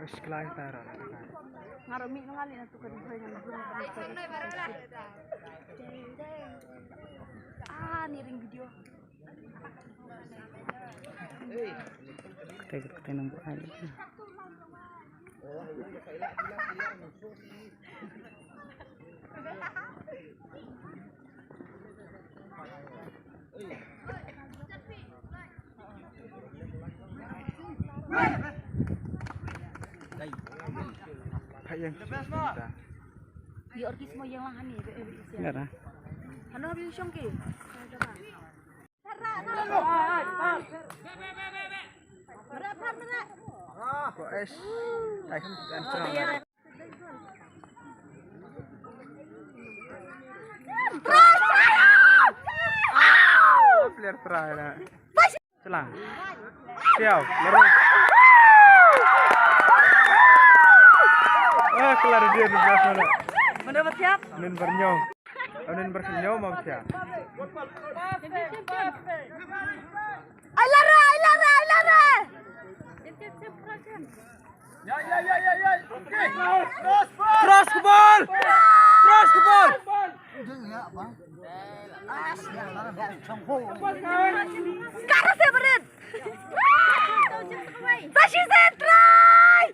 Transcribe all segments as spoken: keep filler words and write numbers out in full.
Ish, klai tara. Ngaro mi ngali na tukar di kaya na. Ah, ni ring video. Kete kete nang buat. Hai yang kita. Di orkis mo yang lah hani. Enggak dah. Hano habis usung ke. Ko es. Ai, kan. Player try na. Selang. Siau, lari. Ah, kelar dia di belas mana? Mana bersiap? Nin bernyau. Nin bernyau mau siap. Ai lara, ai lara, ai lara. Ya, ya, ya, ya, ya. Okey. Cross ball. Cross ke ball. Cross ke ball. Sekarang saya berit. Sashi saya try.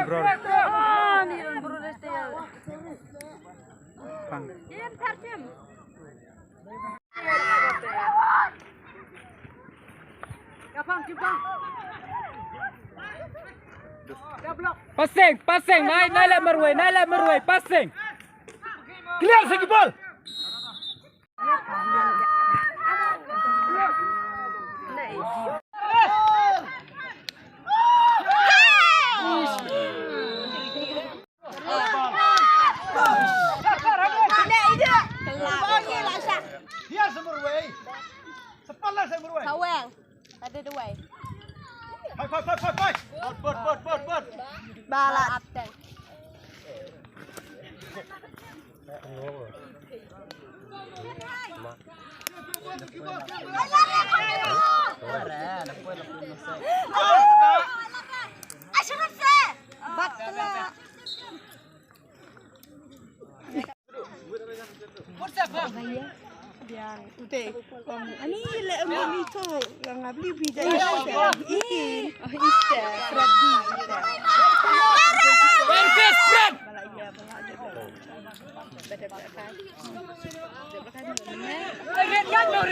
Bro. Ah, ni bro dah stay. Pang. Passing, passing, nai, nai leh marwei, nai leh marwei, passing. Clear sa ki ball. Hiar sa marwei. Sa pala sa marwei. Sawel. Ada dua. Hai, hai, hai, hai, hai. Bot, bot, bot, bot, bot. Balat. Ashraf se. Bat. Biang, utai, kong, ani le, ani le tu, yang abli bija, ite, ite, serabi, ite. Bala iya, bala iya. Bada bada kai. Bada bada kai.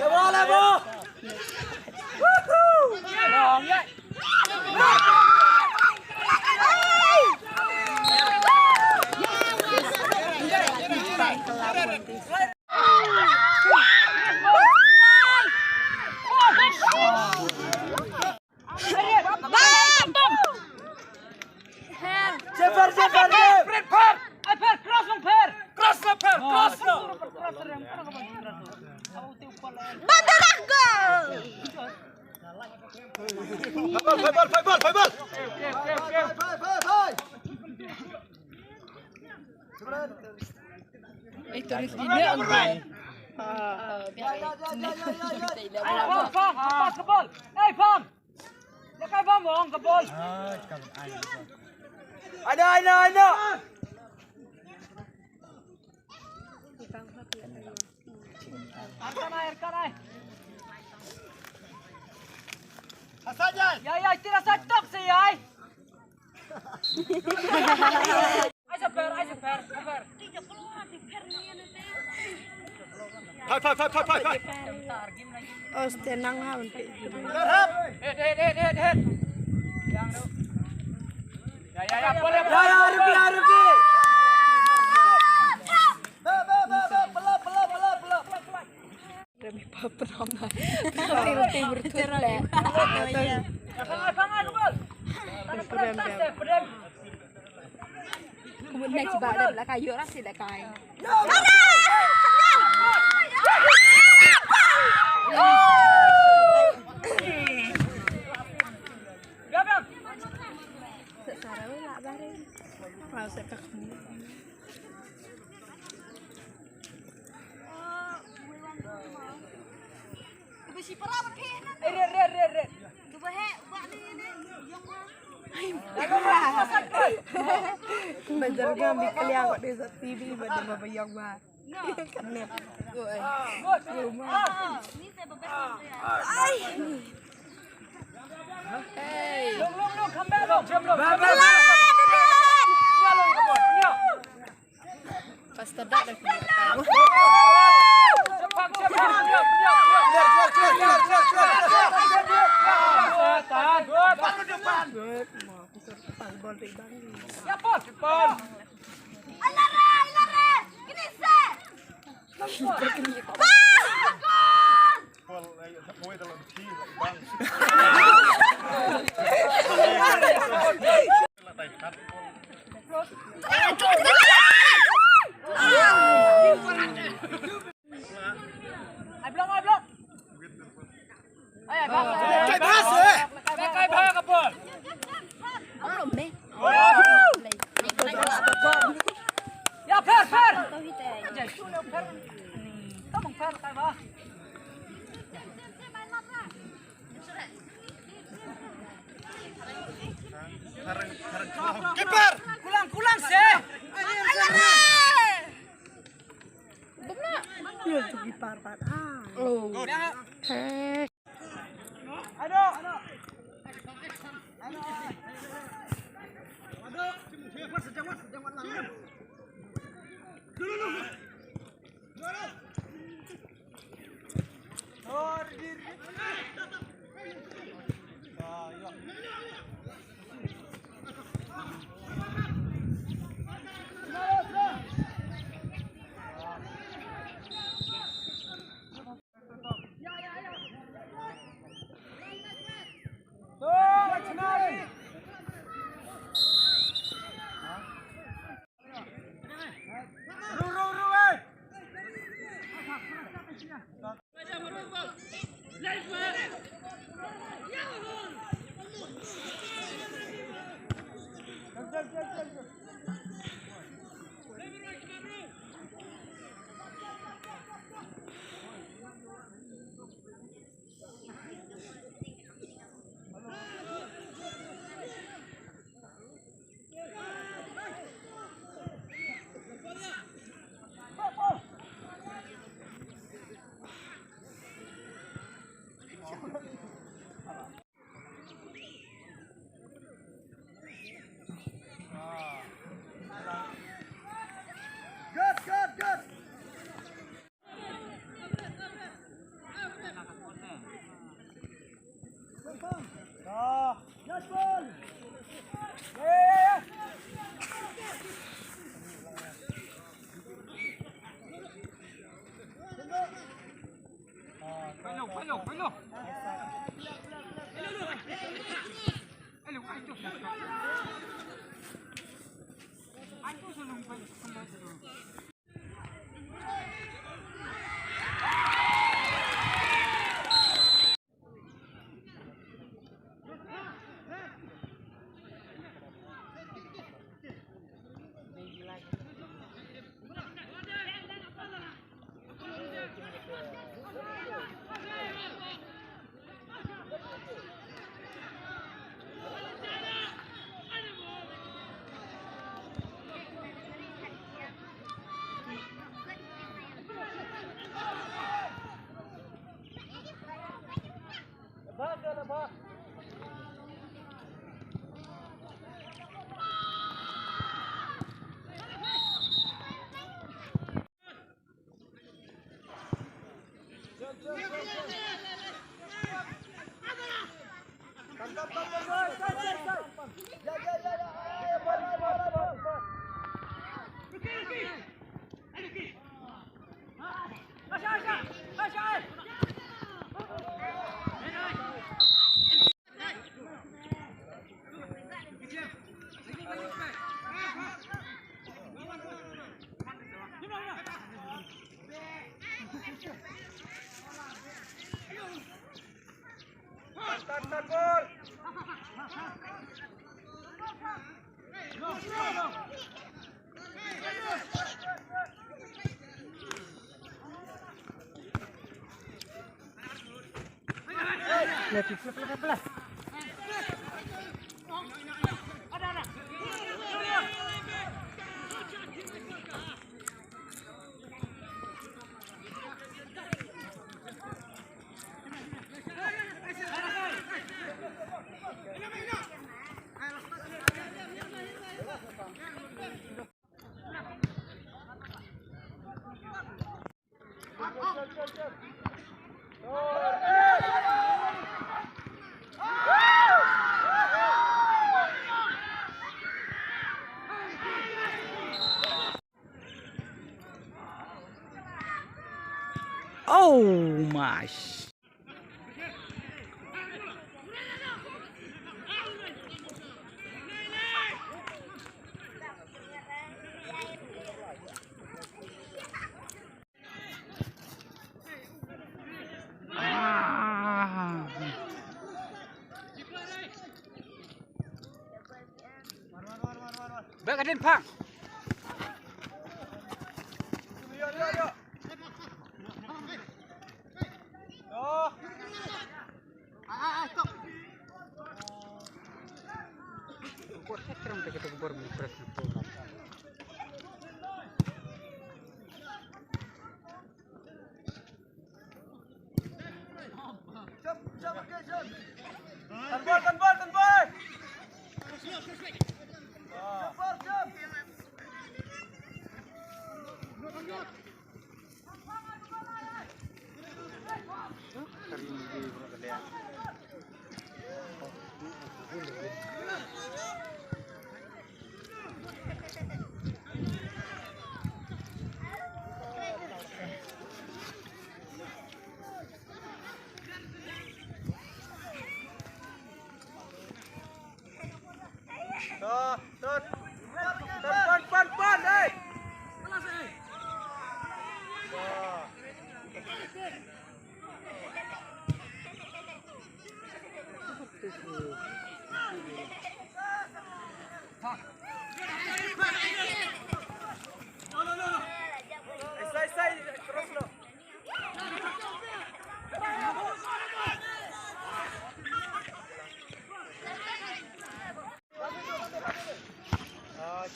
Level, level. Jefer, Jefer, Jefer. Fer, Fer. Ai, Fer, cross long, Fer. Cross long, Fer, cross long. Bandera gol. Five ball, five ball, five ball, five ball. Five, five, five. Eh, terus dia. Ayo, Fang, pas ke bol. Eh, Fang. Dia kai bom, Fang, ke bol. Ada, ada, ada. Arkan ai, arkan ai. Asal, Jai. Ya, ya, tira sa tok si, ya. Fight, fight, fight, fight, fight, fight. Oste nang ha un pe. Head, head, head, head, head. Ya, ya, ya, boleh, boleh, boleh. Be, be, be, be, pela, pela, pela, pela. Remi pa pram na. Pram ti bertut le. Kumut next ba da la kayu rasi la kai. Gabang. Red, red, red, red. Ba jar ga mi kaliang ko dei sa T V ba dei ba ba yong ba. Kan net. Ai. Hey. Long, long, long, come back, long, jump, long, jump, long. Pastor Dak dah kena. Keeper! Kulang, kulang, seh! Ayo, tu keeper, Pat. Ah. Oh. Aduh, aduh. Aduh. Aduh. Good, good, good. Oh my. Ah. Bek adin pang.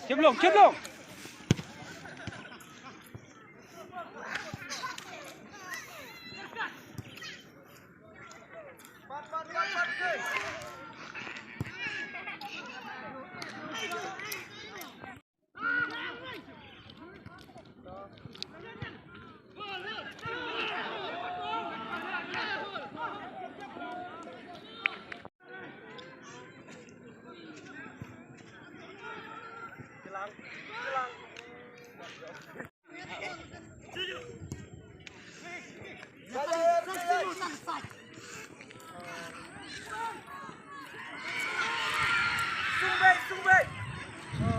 Chim long, chim long.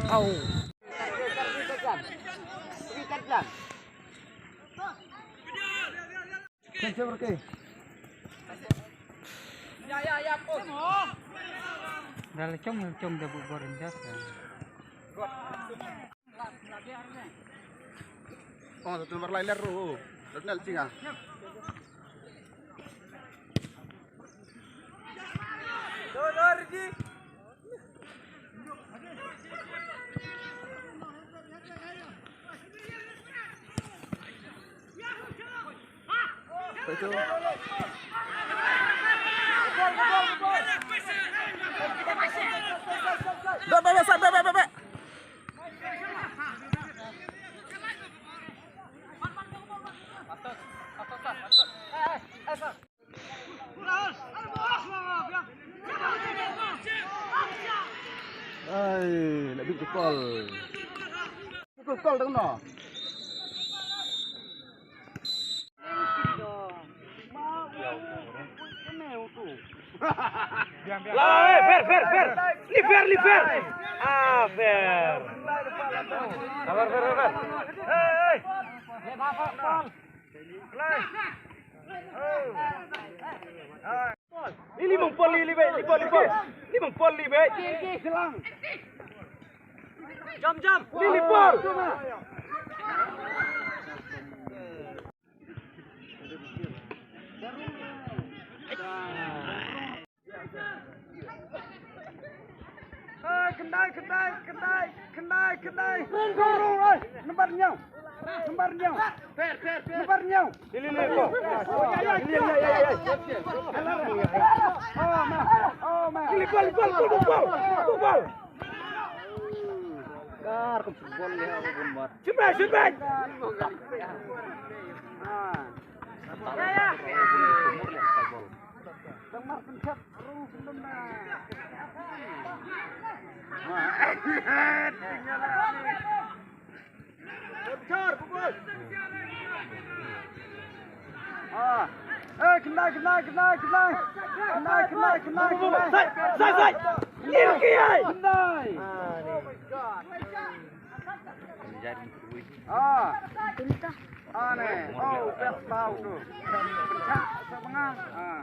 Au. Dah lecong, lecong dah bubur rendah. Oh, satu nomor lain ler, oh. Satu nal singa. Betul. Back, back, back, back, back, back. Ai, nak bit gol. Gol, gol dong no. Lah, eh, fair, fair, fair. Ni fair, ni fair. Ah, fair. Sabar, fair, fair, fair. Eh, eh. Play. Ni limong pol li, li be, li pol, li pol. Limong pol li be. Jam, jam. Li, li pol. Number hynñiew. Number hynñiew. Number hynñiew. Li, li, li, li. Oh, ma. Oh, ma. Li, bol, bol, bol, bol, bol. Kar ko bol le ha bol mar. Shoot back, shoot back. Ah. Ah. Eh, kena, kena, kena, kena. Kena, kena, kena, kena. Sai, sai, sai. Kena. Ah, ni. Ah. Ah, ne. Oh, best foul tu. Pynchah sa bengal. Ah.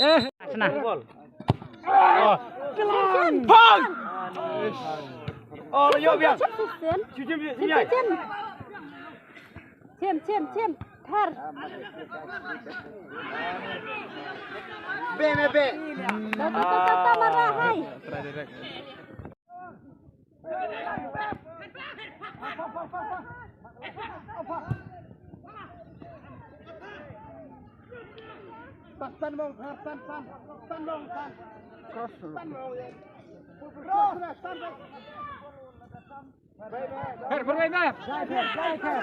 Eh, sana. Ball. Oh. Ball. Oh, yo, biang. Chim, chim, chim, chim. Chim, chim, chim. Thar. Be, be, be. Ta, ta, ta, ta, marah, hai. Try direct. Tan, tan, bang, tan, tan, tan. Tan, bang, tan. Cross. Tan, bang, ya. Cross, tan, bang. Her, her, her, her.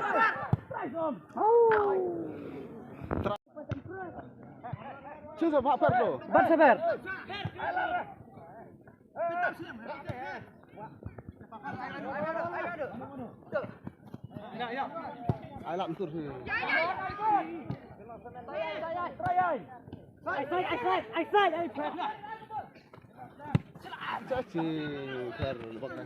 Shu sa bha per tu. Ban sa per. Ai lap tur sini. Ai sai, ai sai, ai sai, ai sai. Sa chi ter bak na.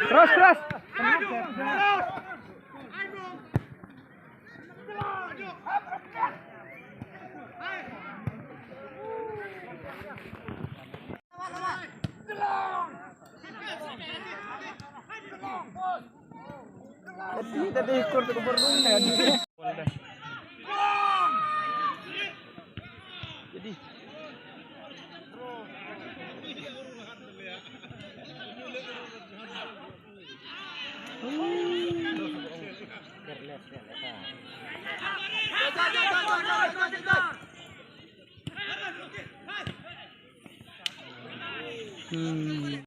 Cross, cross. Tadi, tadi skor tu keberdua. Jadi. Hmm.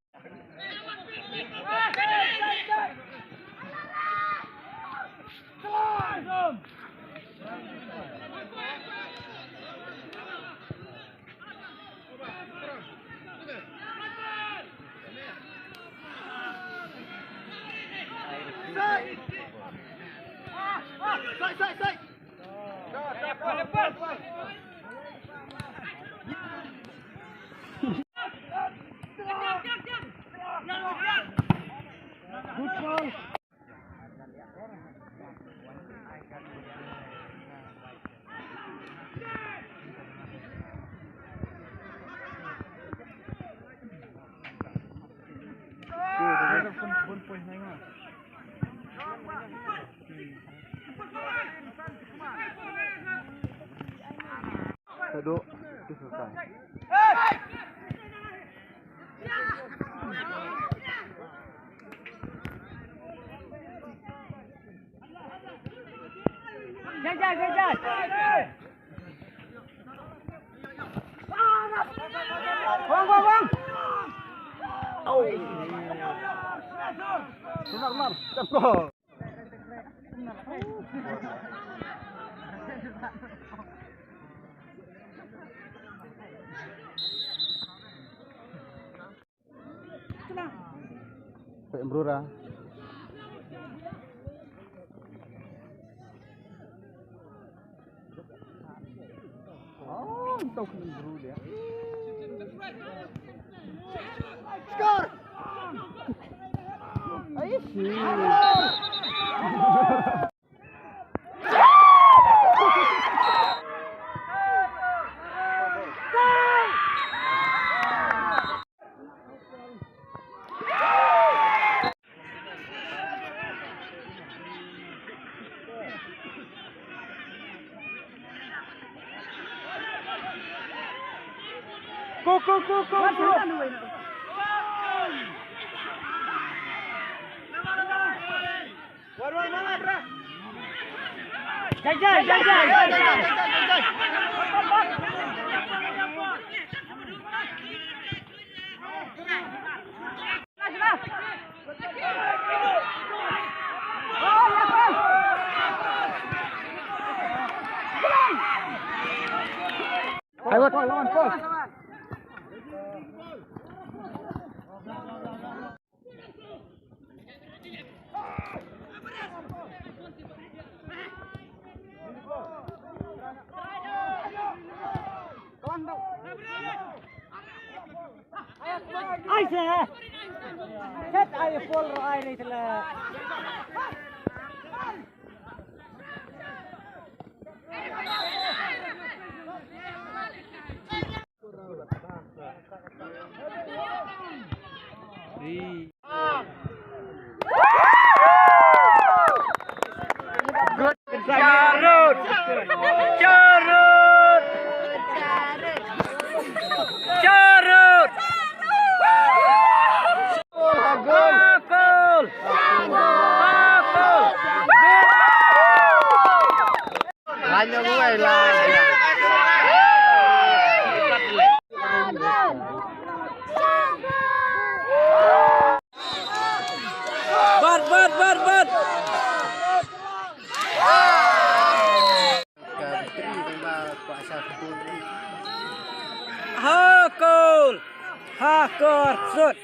Good ball. Hello, this is time. Jai, jai, jai, jai. Wang, wang, wang. Oh. Benar, benar. Tengok. Pek Embrura. Oh, tau kena Embrura dia. Skor. Ai, si. Ai se. Set ai pol ro ai nei tela. Charut! Charut! Charut! Gol! Gol! Gol! Bat, bat, bat, bat. Ha gol. Ha gol. Sut.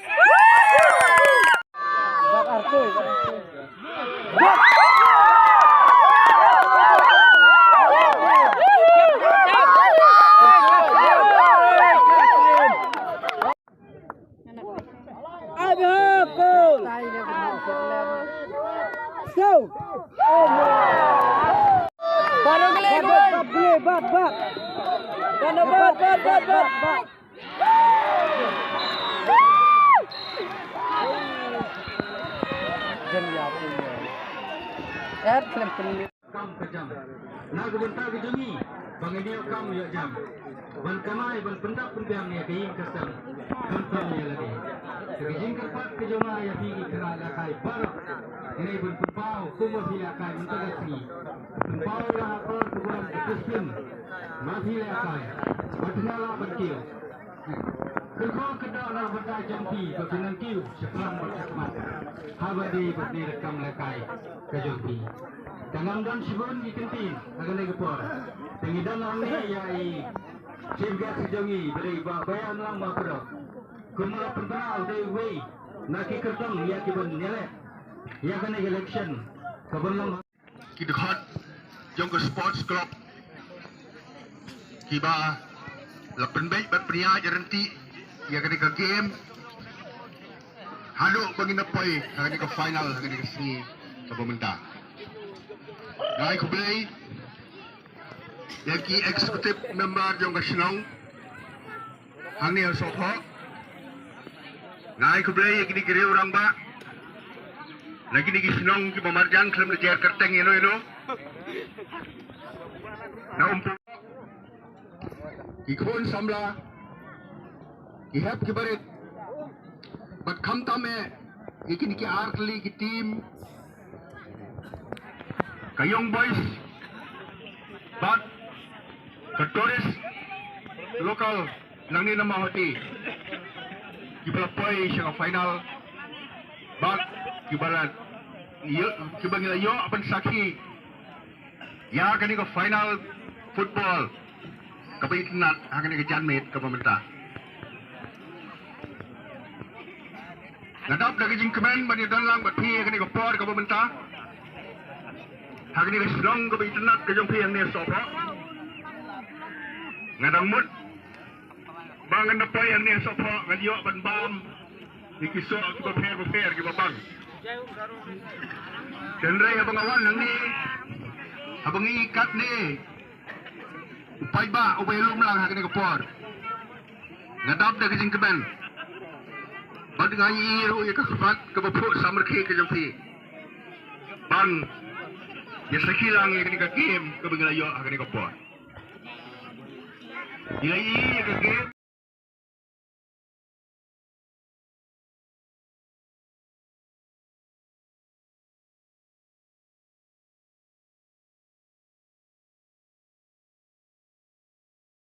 Ada gol. So. Baru gele gol. Bat, bat, bat. Bat, bat, bat, bat, bat. Kam ka jam. Na ka bynta ka jong ngi ba ngin ïoh kam ïoh jam ban kamai ban pyndap pynbiang ïa ka ïing ka sem. Khamtam ïa lade. Ka jingkyrpad ka jong nga ïa phi ki khynnah lehkai baroh. Ngi ban pynpaw kumba phi lehkai mynta ka sngi. Pynpaw ïa ha kor program ka Christian. Ma phi lehkai. Ba phi lah ban kiew. Kyrkhu kyrdoh na ka bynta jong phi ba phin nang kiew shaphang bad shakhmat. Haba dei bad ne rukom lehkai ka jong phi. Te ngam don shibun ki kyntien ha kane ka por. Te ngi don hangne ïa i chief guest ka jong ngi, ba dei Bah Baïalang Mawkyrdoh. Kumba pynpaw u dei uwei na ki kyrtong ïa ki ban ïaleh ïa kane ka election ka ban long. Ki dkhot jong ka sports club kiba la pynbeit bad pynïaid ryntih ïa kane ka game haduh ba ngin da poi ha kane ka final ha kane ka sngi kaba mynta. Nga ai khublei ïa ki executive member jong ka shnong hangne ha Sohphoh. Nga ai khublei ïa kine ki riew rangbah na kine ki shnong kiba marjan khlem da jer kyrteng ïano ïano. Na um ki khun samla, ki hep ki barit, bad khamtam eh ïa kine ki ar tylli ki team, ka Young Boys bad ka Tourist Local nangne na Mawhati, kiba la poi sha ka final bad kiba la ïoh, kiba ngi la ïoh ban sakhi ïa kane ka final football kaba itynnad ha kane ka janmiet kaba mynta. Nga dap da ka jingkmen ban ïadon lang bad phi ha kane ka por kaba mynta ha kane ka shnong kaba itynnad ka jong phi hangne ha Sohphoh. Nga dang mut ba ngan da poi hangne ha Sohphoh ngan ïoh ban bam ïa ki soh kiba pher ba pher kiba bang. Hynrei haba nga wan hangne, haba ngi katne u paidbah uba ïalum lang ha kane ka por, nga dap da ka jingkmen bad nga ïohi ruh ïa ka khmat kaba phuh samrkhie ka jong phi ban ïa sakhi lang ïa kane ka game kaba ngi la ïoh ha kane ka por. Ngi la ïohi ïa ka game.